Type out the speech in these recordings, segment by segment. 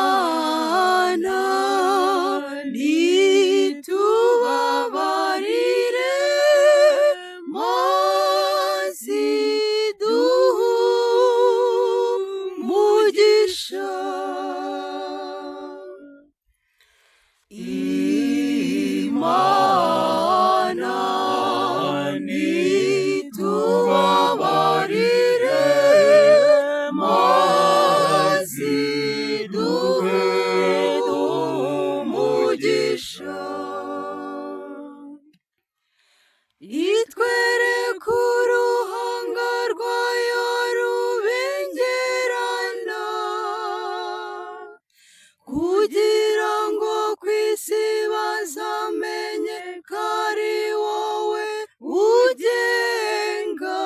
Imana nitubabarire maze iduhe umugisha. Imana nitubabarire maze iduhe umugisha. Itwereke uruhanga rwayo rubengerana, kugira ngo ku isi bazamenye ko ari wowe ugenga,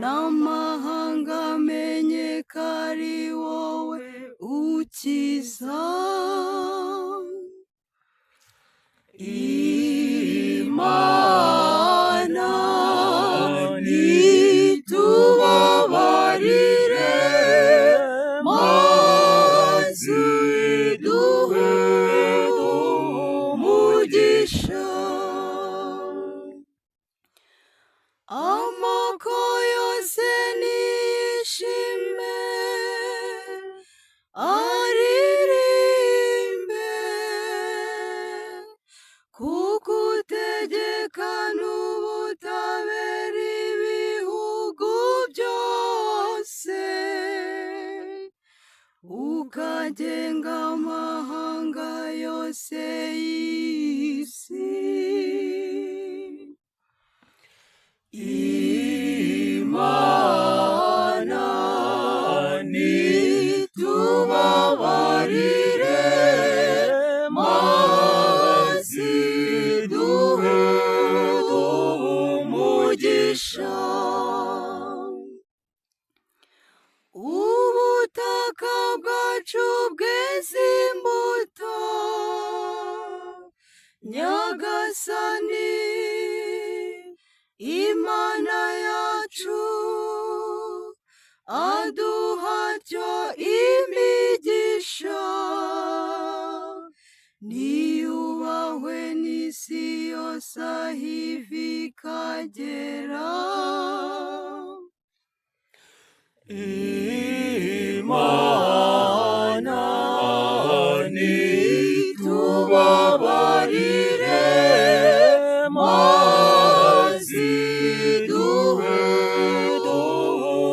n'amahanga amenye ko ari wowe ukiza. Imana nitubabarire maze iduhe umugisha. Amoko yose niyishime aririmbe, kuko utegeka n'ubutabera ibihugu byose, ukagenga amahanga yose y'isi. Imana nitubabarire maze iduhe umugisha. Ubutaka bwacu bweze imbuto, Nyagasani Imana yacu aduha tyo imigisha, niyubahwe n'isi yose aho iva ikagera. Imana nitubabarire maze iduhe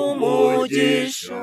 umugisha.